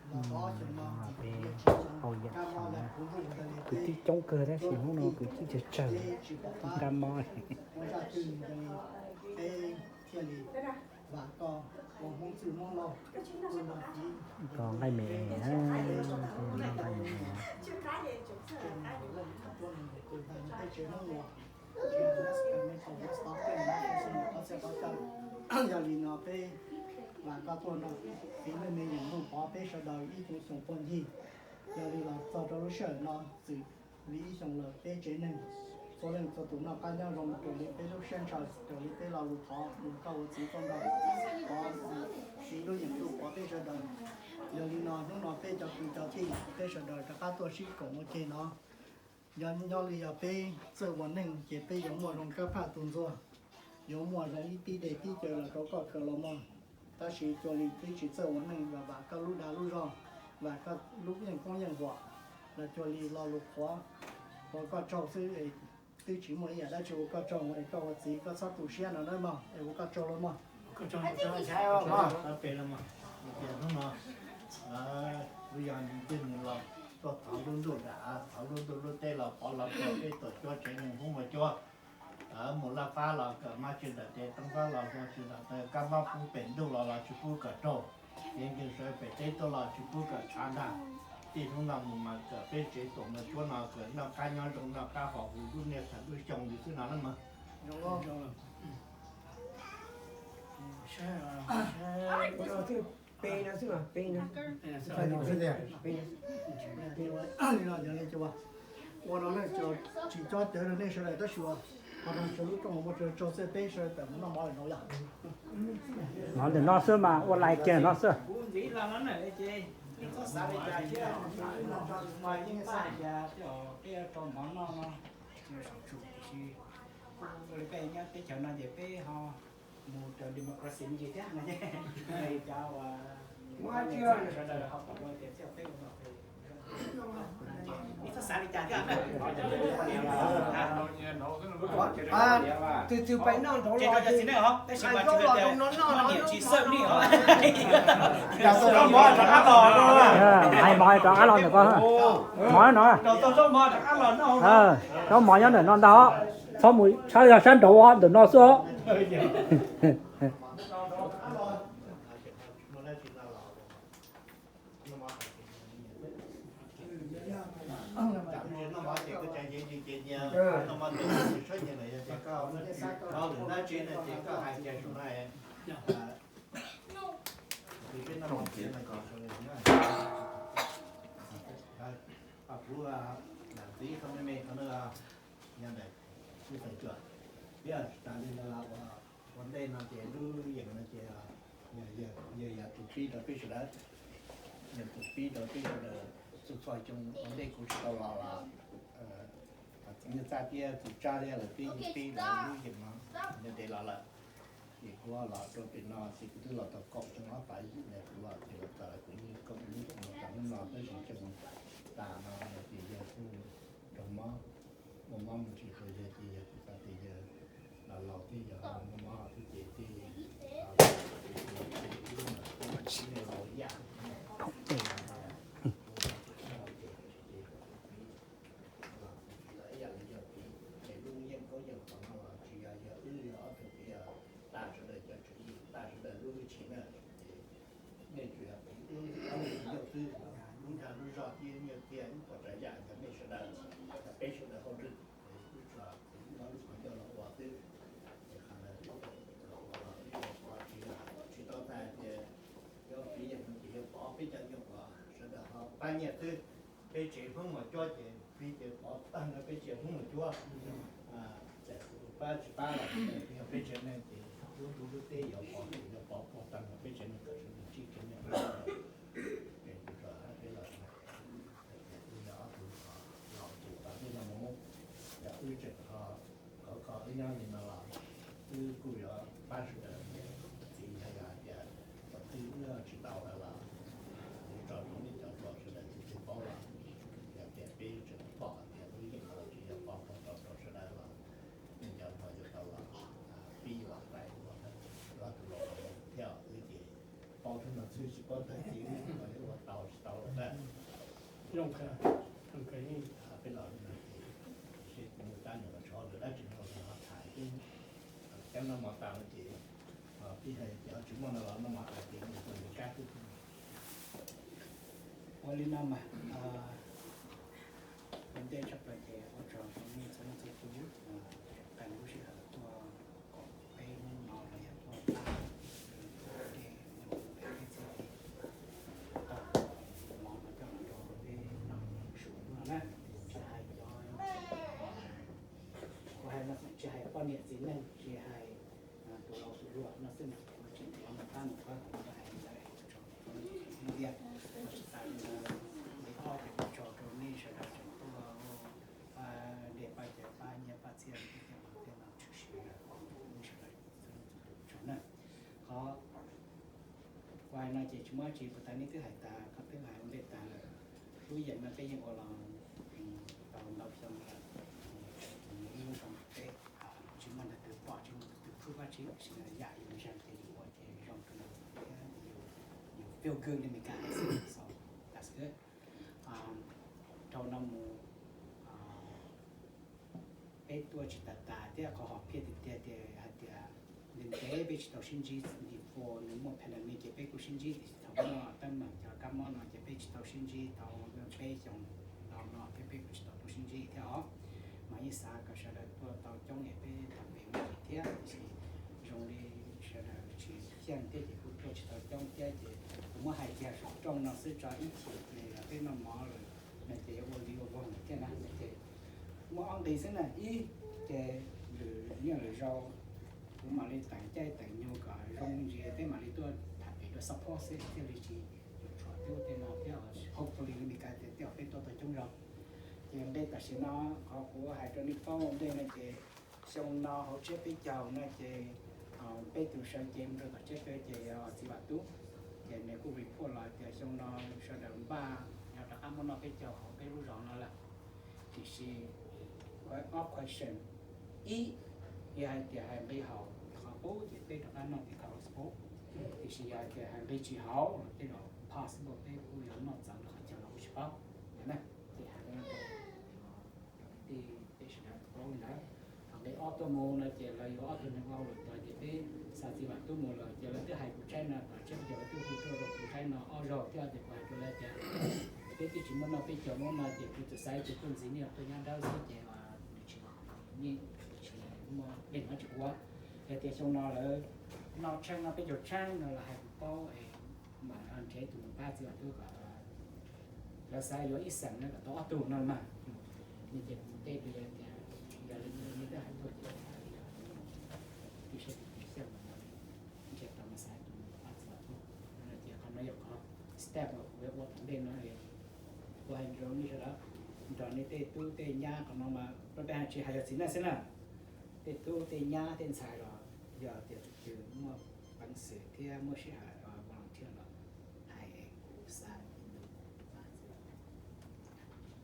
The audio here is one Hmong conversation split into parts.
Peb hau yam xyoo na, kwv tij coob kawg tab sis hnub no kwv tij tsawg tsawg, tsis pom qab mob. Koj nqaij me na, nqaij me. Yog li no peb vam koj tuaj no, txiv neej me nyuam ntsuag pov peb sawv daws ib xyoos xyoos puag ncig. Yog li los txog rau lub sij hawm no txwm li ib xyoos lawm peb tsev neeg txhua leej txhua tus noj qab nyob zoo raws li peb lub siab ntshaw, raws li peb lo lus thov mus koj ua txiv txoj nrog pov txiv lub yeem ntuj pov peb sawv daws. Yog li no hnub no peb cov kwv cov tij peb sawv daws rov qab tuaj sib koom ua ke no. Yog nyob li yog peb txawj ua neej ces peb yuav muaj zoo kab phaj tus ntxuag, yuav muaj zoo ib tib dej tib cawv los rau koj khaws los mog. Tab sis cuag li twb tsis txawj ua neej los vam koj lub dag lub zog, vam koj lub yeej koob yeej huam, los cuag li lo lus qhuav ua koj tsaug xwb es twb tsis muaj ib yam dab tsi ua koj tsaug es koj ua txiv koj txhob tu siab no nawb mog, es ua koj tsaug los mog. Hnub no wb yog nws twg nws los tuaj thov lub ntuj nram av, thov lub ntuj lub teb los pov los rau peb tuam cuab tsev neeg Hmoob Muas Cuab. Mus laj fab los kom mab tsis nram tes, toob fab los hlua tsis nram taw, kab mob pub pem ntuj los los tsis pub kom raug, kev nkeeg sawv pem teb tuaj los tsis pub kom tshav ntag. Txij hnub no mus mas kom peb tsev tuam Muas Cuab no kom noj qab nyob zoo, noj qab haus huv lub niaj thaum lub xyoo li xwb no na mog. Ua no xwb, pe no xwb mas, pe no. Ua no tsis cob cawv rau nej sawv daws tab sis qhov no tsuas lub rooj muaj tsuas tsaug xwb, peb sawv daws tawm mus noj mov lawm no yog. Mov ntawm no xwb mas ua lais kiag no xwb. Peb nyob teb chaws no ces peb ho mus raws democracy me ntsis thiab no, cov uas sawv daws ho pom tias thiaj peb ua no. Tus twg pais noj nraud los tus no noj no. Hais mov rov qab los ntawm ko, mov no, zaub mov nyob ntawm no ntag, txhob mus tshab yog sab nraud ntawm no xwb os. Kuv ntxiv qhov me me qhov no, nyob ntawm tsis tau cuam, peb tsis tas li no los ua ntej no ces lub yeem no ces yog yog tus pib rau peb sawv daws, yog tus pib rau peb sawv daws txhua txhua xyoo ua ntej kuv tsis tau los los txiv Nyuj Txaj thiab txiv Tsab thiab lawv pib pib lawv lub yeem no nyob ntev los lawm. Ces kuv los rau pem no ces kuv twb los tau kaum xyoo ob phav yim ntawd kuv los ces los txog kuv yeej kaum lub xyoo los txog hnub no tab sis tseem tas no ces yawg kuj raug mob, muaj mob me ntsis rau yawg ces yawg kuj xav tias yawg los laus thiab yawg muaj mob thiab ces thiaj li los txog ib yam ib yam li yawg piv ces lub yeej koob yeej huam no los tsis yog yog wb yog ob tug piv, tas sawv daws cov tswv yim, tas sawv daws lub hwj chim na. Nej tsuas yog piv wb ob tug yawg xwb, lub ntsha lub zog thiab nyiaj txiag wb pom tsav yam yog nej sawv daws, yog peb sawv daws hauj lwm, wb tsuas piv wb ob lub qhov ncauj los ua xwb. Es qhov ntawd tsis tau txais tias yog piv yog no ces yog pov peb cov nyuam qhuav sawv daws ho pab nyiaj xwb. Peb tsev Hmoob Muas Cuab ces piv ces pov tag nrho peb tsev Hmoob Muas Cuab. Txawm pab tsis pab los yog peb tsev neeg ces lub ntuj lub teb yuav pov, yuav pov puag tag nrho peb tsev neeg kom sawv daws ntsib kev noj qab. Ces kuv tsuas hais peb los, wb yog ob tug laus ces pab peb noj mov, yog wb tseem ho khov kho wb nyob li no los wb kuj yuav pab sawv daws. Txiv yog hais tias thaum twg wb tsis tau lawm los tso rau nej cov hluas sawv daws tus twg paub los, yog tias peb tseem pom tias wb yeej los tsis yog pov tau rau sawv daws los, nej cov hluas yuav tau los pib los tais ua ob tug laus thiab wb ces paub txog no xwb tsis paub tag ces wb ua tau tsis Zoo kawg, zoo kawg. Peb los seb mus tab nws los tso lawv dab tsi no los ho tham xwb. Cov no mov tas ces peb hais cov tsis muaj no los noj mov tas ces mus ua lwm kab xwb. Ua li no mas, ua ntej tshaj plaws ces ua tsaug rau nej txhua leej txhua tus uas qee lub sij hawm tuaj koom peb hnub no los yog tuaj pab peb txhia tis tau mov no coj los rau peb noj su no na. Tsis hais cov, kuv hais no tsis hais poj niam txiv neej, tsis hais tus laus tus hluas no xwb na, tsis hais mus tab mus pab kuv hais li ntawd ua tsaug rau nej txhua leej txhua tus tiag. Tsis tas li ntawd, li ob ces ua tsaug rau nej sawv daws tseem tuaj nrhiav pab cawv pab nyiaj pab txiaj rau peb tej no, tej no tshwm sim nej sawv daws txhua leej txhua tus tsaug na. Qhov kuv hais no ces tsis muaj dab tsi, puas tas nej twb hais tas, koj twb hais ua ntej tas lawm. Lub yeem no peb yeej ua los tau ntau xyoo lawm, ib lub zoo peb tsis muaj ntau tus pom, tsis muaj ntau tus pub dab tsi, tiam sis yam yus ntseeg ces yus ua ces zoo rau yus thiab yus feel good li Meskas hais xwb, so that's good. Dhau no mus peb tuaj tsis tas tas thiab qhov hom phiaj tiag tiag tias hais tias ntev ntev peb tsis tau sib ntsib before nws muaj pandemic ces peb kuj sib ntsib tiam sis thaum muaj teeb meem cov kab mob no ces peb tsis tau sib ntsib tau peb xyoos dhau no thiab peb kuj tsis tau tuaj sib ntsib thiab os. Mas yeej xav kom sawv daws tuaj tau coob es peb tham pem me ntsis thiab, tiam sis zoo li sawv daws tsis xyeej thiab ces kuj tuaj tsis tau coob thiab ces kuv muab hais kiag saum rooj no xwb tso ib chim ces peb noj mov lawm no ces yuav ua li ua vog thiab na. Ces muaj ob nqi xwb na, ib ces lwm niaj lwm zaus kuv mam li teem caij teem nyoog kom zoo ntsis peb mam li tuaj tham pem dua support xwb thiaj li tsis tshuam tub tej no thiab, hopefully li Meskas tias tej zaum peb tuaj tau coob zaus. Ces nqe tam sim no qhov kuv hais rau nej paub ua ntej no ces xyoo no hauv tsiab peb caug no ces peb tus sawv cev mus rau tom tsiab peb ces yog Txiv Vam Tub. Ces nws kuj report los tias xyoo no sawv daws npaj yog rov qab muab noj peb caug hauv peb lub zos no lawm. Tiam sis ob question, ib, yog hais tias hais nqi haum qhov qub ces peb rov qab noj tim Carlos Pub, tiam sis yog hais tias hais nqi tsis haum los tej zaum possible peb kuj yuav noj txawv lawm qhov chaw los kuj tsis paub na. Ces hais li no rau cov kwv tij peb sawv daws paub li ntawd. Thaum nqe ob tuaj mus no ces lawv yuav ob tug neeg ua hauj lwm tod ces peb xa Txiv Vam Tub mus lawm ces lawv twb hais kuv tshaib no tom tsiab peb caug, lawv twb hu tuaj rau kuv tshaib no ob zaug thiab ces kuv hais rau lawv tias peb twb tsis muaj noj peb caug hnub no ces kuv txawm xav ib tug tuaj ntxiv nej tuaj nyab dawb xwb ces nws tsis, nws tsis muaj dej no tsis ua. Yog tias xyoo no lawv noj tsheej noj peb caug tsheej no los hais kuv paub es mam nrhiav tus mus pab Txiv Vam Tub kom lawv xav yuav ib xeem no kom tau ob tug no mas. Ces kuv teb rau lawv tias yog li ntawd nej twb hais tuaj ces tib sab tus tib xyeej no nrhiav tau mas xav tus mus pab Txiv Vam Tub no ces qhov no yog qhov step uas kuv yuav ua tom ntej no. Kuv hais rau nej sawv daws, nrog nej tej tub tej nyab qhov no mas rau peb hais tsis hais yog txiv neej xwb na, tej tub tej nyab tej ntxhais los yog tias tus twg muaj peev xwm thiab muaj sij hawm volunteer los hais kuv xa tus mus pab Txiv Vam Tub.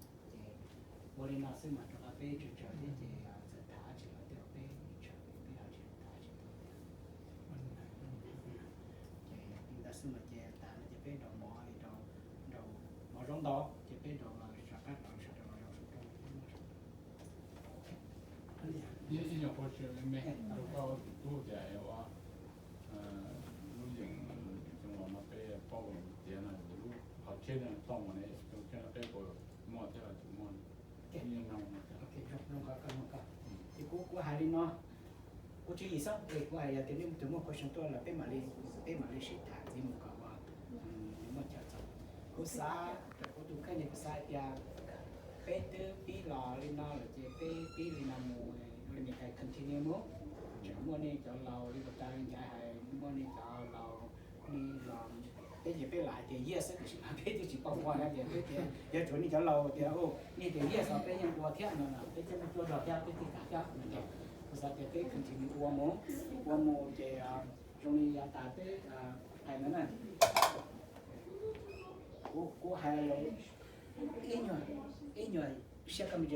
Ces ua li no xwb mas rau qhov peb tsawg tsawg thiab ces txawm tham dab tsi los tej zaum peb tsis tham, peb ho tsis tham dab tsi thiab. Ces li ntawd xwb no ces tas no ces peb rau mov li rau, rau mov zaub ntau ces peb rau los rov qab rau sawv daws los rau saum rooj. Ib nyuag qhuav tsis me rau koj tus tub tias ua lub yeem xyoo los no peb paub tias no lub qhov tsheb no toj mus ne, xyoo tshiab no peb puas muaj thiab los tsis muaj. Ces kuv, kuv hais li no, kuv tswv yim xwb es kuv hais yog tias nej tus muaj question tuaj lawm peb mam li, peb mam li sib tham ntxiv mus kom nws muaj chaw txog. Kuv xav, kuv tus kheej ces kuv xav hais tias peb twb pib los li no lawm ces peb pib li no mus, li Meskas continue mus. Tseem muaj nej cov laus li puas tas li ntawd hais, muaj nej cov laus, nej los, peb ces peb lam hais tias yes xwb tiam sis mas peb twb tsis paub ua na, tias peb tias yog tsuav nej cov laus tias nej tias yes los peb yeej ua thiab no, peb thiaj muaj cuab zog thiab peb thiaj kam thiab no ces kuv xav tias peb continue ua mus, ua mus ces zoo li yav tas peb hais no na. Kuv, kuv hais ib nyuag, ib nyuag siab koj me,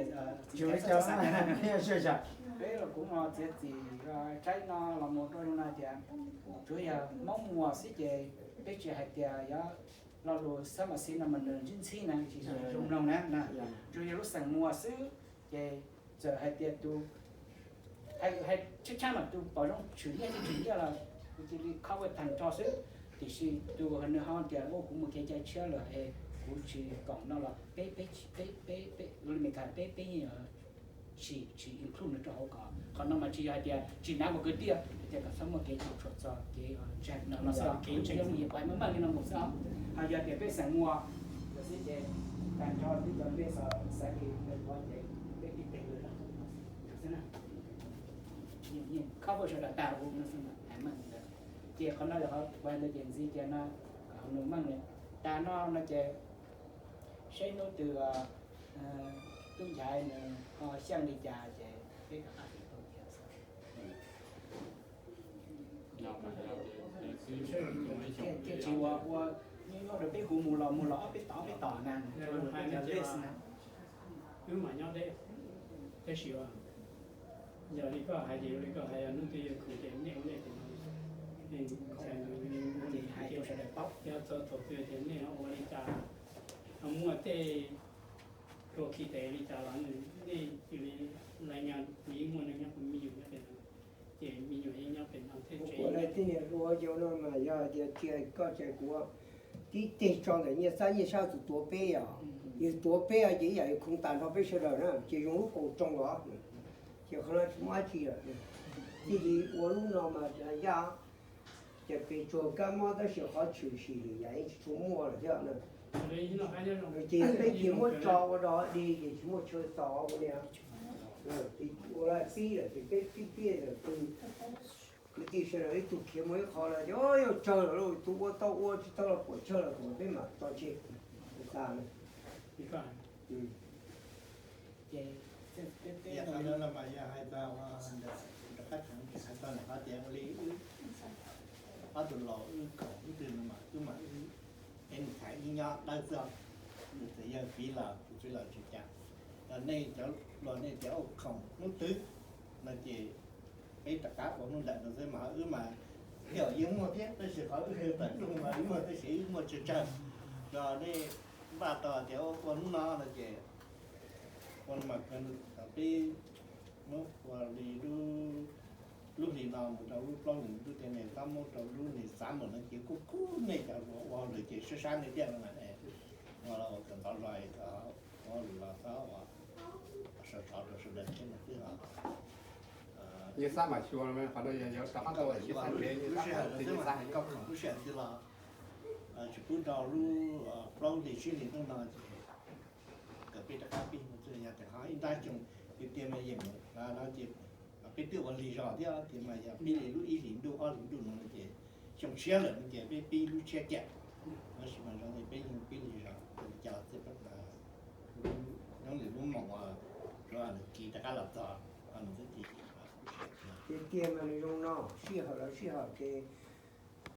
peb los kuv no txiav txim tshaib no los mus rau zoo no tias tsuav yog Hmoob muag xwb ces peb tsis hais tias yog Lo lus xab mas xib no mas nws ntsib ntxhib na, tsis zoo mloog na, tsuas yog lub xeem Muas xwb. Ces txawm hais tias tus, hais tshab tshab mas tus pom zoo tshwm nyiaj tsis tshwm nyiaj los kuv cia li cover tag nrho xwb. Tiam sis tus nws ho tias ua kuv mus kev cai tshiab lawm es kuv tsis koom no los peb peb peb peb peb li Meskas peb peb yeej tsis tsis include nws rau hauv ko. Qhov no mas tsis yog hais tias tsis nav kom kwv tij, hais tias kom txhob muaj kev tshuam txog kev ntseeg no los xwb, kev ntseeg yeej mus yeej pais meej meej li no mus xwb. Ho yog tias peb xeem Muas los xwb ces tag nrho twb cov mej xav li nws ua ces peb ib teg lawm xwb na. Yeej cover sawv daws tag huv no xwb na, hais meej li ntawd. Ces qhov no yog qhov uas ntawd ces ntxiv tias no, nws meej li tas no no ces saib hnub twg tub Nchaiv nws ho xyeej li cas ces peb rov qab hais tau tias xwb. Thiaj tsis ua ua nyob nyob rau peb huv mus los mus los ob peb tom ob peb tom na, list na. Wb mas nyob deb, tab sis yog li koj hais ces li koj hais, yog hnub twg yog khoom ces nej ua nej tes no, ces hais rau sawv daws paub. Yog txog thaum twg ces nej ua li cas, muaj tej tua khi tes li cas los nej cia li lais nyas, kuv yeej muaj neeg nyob kuv me nyuam nyob pem no, ces me nyuam yeej nyob pem no thiab. Kuv kuv lais tib niag hlua yau no mas yog tias tsis hais koj tsis hais kuv, tib teg tso ntawm nyiaj xab nyiaj sab tus tuav peb os, yog tuav peb os ces ib yam li khoov tas nrho peb sawv daws na, ces zoo lub kaus roos los. Ces qhov no tsis muaj dab tsi lawm, txij li ua lub no mas yaj, ces pes tsuag kab mob tab sis qhov tshwm sim yam yeej tsis tshua muaj lawm thiab na. Ces peb cia muab tso ua dog dig ces tsis muaj chaw txos ua li. Ua pib lawm ces peb pib pib lawm, kwv tij sawv daws ib tug khiav mus ib qho lawm ces yuav tsawg lawm lauj, tus ua tau ua tsis tau los puam tsawg lawm thaum peb mam tso tseg. Ua tas na. Qhov no mas yog hais txog ntawm rov qab tseem hais txog ntawm qhov tias ua li wb ob tug laus wb khoom ib tug no mas wb mas wb, peb mus thaiv ib nyob dawb xwb, nws txawm yog piv los kuv piv los tsis cas. Los nej cov luag nej tias ua khoom hnub twg no ces peb rov qab ua hnub ntawm no xwb mas wb mas thiaj yeej muaj thiab, tab sis qhov wb tawm rooj mas wb muaj tab sis wb muaj tsawg tsawg. Los nej npaj tau tias ua hnub no no ces ua no mas peb hnub ua li lub hlis no mus rau lub plaub hlis ntuj tias nej txhob muab rau lub hlis xav mus no ces kuj kuj nej cov ua hauj lwm ces sab sab nej thiaj no mas ua los ua kom ntov zog, ua hauj lwm los txhob ua sov sov rau sawv daws thiab no xwb os. Yog xab mam xyuas qhov no yog rov qab tau lub sij hawm no xwb mas, lub sij hawm twg los tsis pub rau lub plaub hlis tsib hlis ntuj no ces kom peb rov qab pib mus txog yog tias ho ib nrab xyoo tiag tiag mas yeej mus no ces peb twb ua lig zog thiab tias mas yog pib li lub ib hlis ntuj ob hlis ntuj no ces xyoo tshiab lawm no ces peb pib lub tshiab kiag. Tab sis mas zoo li peb yeej pib lig zog li cas los txij nyob li lub moos rau nws kis rov qab los txog nws twb kis. Tiag tiag mas nws zoo no, sij hawm los sij hawm ces